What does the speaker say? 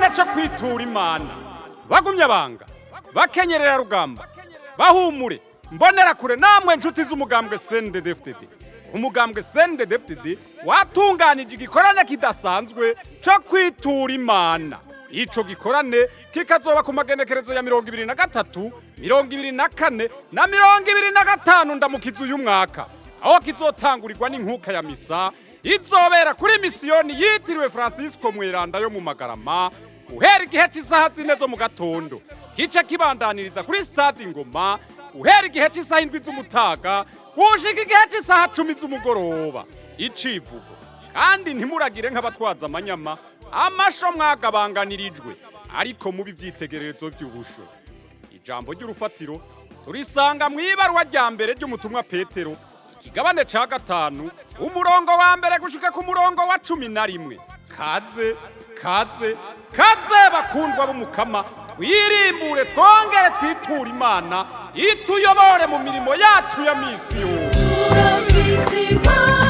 Igikorane cyo kwitura Imana. Bagumye banga bakenyerera rugamba, bahumure mbonera kure, namwe nshuti z'umugambwe CNDD-FDD. Umugambwe CNDD-FDD watunganije igikorane kidasanzwe cyo kwitura Imana. Ico gikorane kikazoba ku magenekerezo ya 23, 24 na 25 Ndamukiza uyu mwaka, aho kizotangurirwa n'inkuka ya misa izobera kuri misiyoni yitiriwe Francisco Mweranda yo mu Magarama guhera igihe c'isaha 4 zo mu gatondo, kice kibandaniriza kuri stade Ingoma guhera igihe c'isaha 7 z'umutaga gushika igihe c'isaha 10 z'umugoroba. Icivugo kandi: ntimuragire nk'abatwaza amanyama amasho mwagabanganirijwe, ariko mubi ivyitegererezo vy'ubusho. Ijambo ry'urufatiro turisanga mu ibaruwa rya mbere ry'umutumwa Petero, ikigabane ca 5, umurongo wa 1 gushika ku murongo wa 11. Kaze, kaze, kaze bakundwa b'Umukama, twirimbure twongere twiture Imana ituyobore mu mirimo yacu ya misi yose. Turafise Imana.